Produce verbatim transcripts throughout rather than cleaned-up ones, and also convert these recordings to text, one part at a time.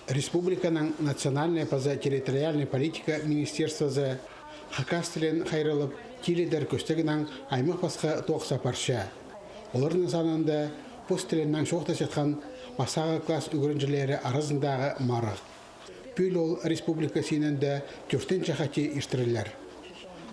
Республиканың национальнай паза территориальнай политика министерствозы хакас тілін хайраллап, тилідер кӧстегнең аймах-пасха тоғыс апарча. Оларның санында пос тілінең чоохтасчатхан пастағы класс ӱгренҷілері аразындағы марығ. Пӱӱл ол республика синінде тӧртінҷі хати иртірілер.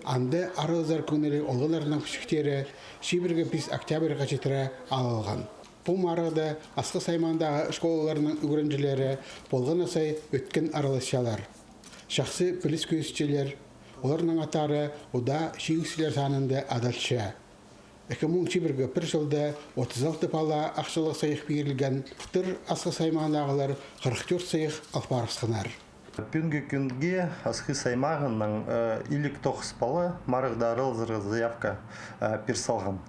Анда аралазар кӧңніліг олғаннарның пічіктері чибіргі пис октябрьға читіре алылған. Пу марығда Асхыс аймаандағы школаларның ӱгренҷілері полған на сай ӧткін араласчалар. Чахсы піліс кӧзітчелер, оларның аттары удаа чиңісчілер санында адалча. Ікі муң чибіргі пір чылда отыс алты пала ахчалығ сайых пирілген, тыр Асхыс аймаандағылар хырых тӧрт сайых ал парыбысханнар. Пӱӱнгі кӱнге Асхыс аймағының, э, илиг тоғыс пала марығда аралазарға заявка, э, пир салған.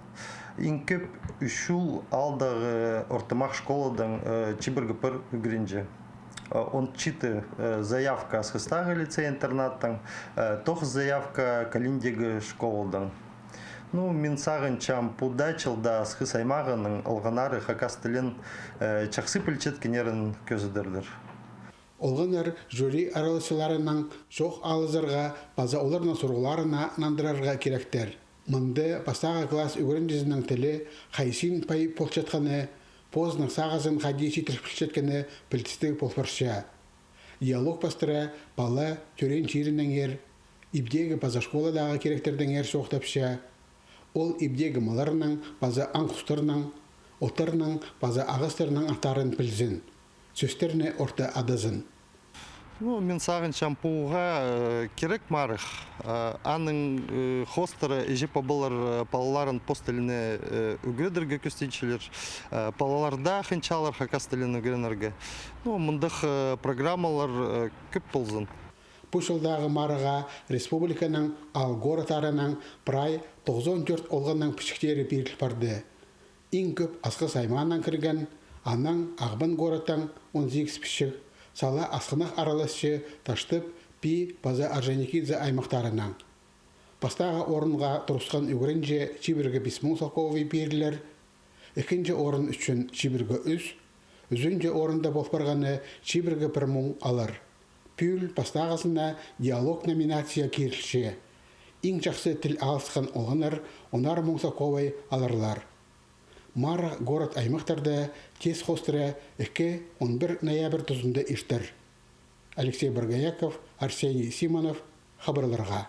Иң кӧп ӱс чӱс алдағы ортымах школадаң, э, чибіргі пір ӱгренҷі. Э, он читі, э, заявка Асхыстағы лицей-интернаттаң, э, тоғыс заявка Калиндегі школадаң. Ну, мин сағынчам, пу даа чылда Асхыс аймағының олғаннары хакас тілін, э, чахсы пілчеткеннерін кӧзідерлер. Олғаннар жюри араласчыларынаң чоох алызарға паза оларның сурығларына нандырарға киректер. Мында пастағы класс ӱгренҷізінің тілі хайзын пай полчатханы, позының сағызын хайди читіріп пілчеткені пілдістіг пол парча. Диалог пастыра пала тӧреен чирінеңер, ибдегі паза школадағы киректердеңер чоохтапча. Ол ибдегі малларның паза аң-хустарның, оттарның паза ағастарның аттарын пілзін, сӧстерні орта адазын. Ну, мин сағынчам, пу уғаа, э, кирек марығ. Э, аның, э, хоостыра іҷе-пабалар, э, палаларын пос тіліне, э, ӱгредерге кӧстенчелер. Э, палалар даа хынчалар хакас тілін ӱгренерге. Ну, мындағ, э, программалар, э, кӧп ползын. Пу чылдағы марығға республиканың аал городтарынаң прай тоғызон тӧрт олғанның пічіктері пиріл парды. Иң кӧп Асхыс аймаанаң кірген, анаң Ағбан городтаң он сигіс пічік, сала асхынах араласчы Таштып, Пии паза Орджоникидзе аймахтарынаң. Пастағы орынға турысхан ӱгренҷі чибіргі пис муң салковай пирілер, ікінҷі орын ӱчӱн чибіргі ӱс, ӱзінҷі орында пол парғаны чибіргі пір муң алар. Пӱӱл пастағызына диалог номинация кирілче. Иң чахсы тіл алысхан олғаннар онар муң салковай аларлар. Марығ город-аймахтарда тес хоостыра ікі, он пір ноябрь тузында иртер. Алексей Боргояков, Арсений Симонов, хабарларға.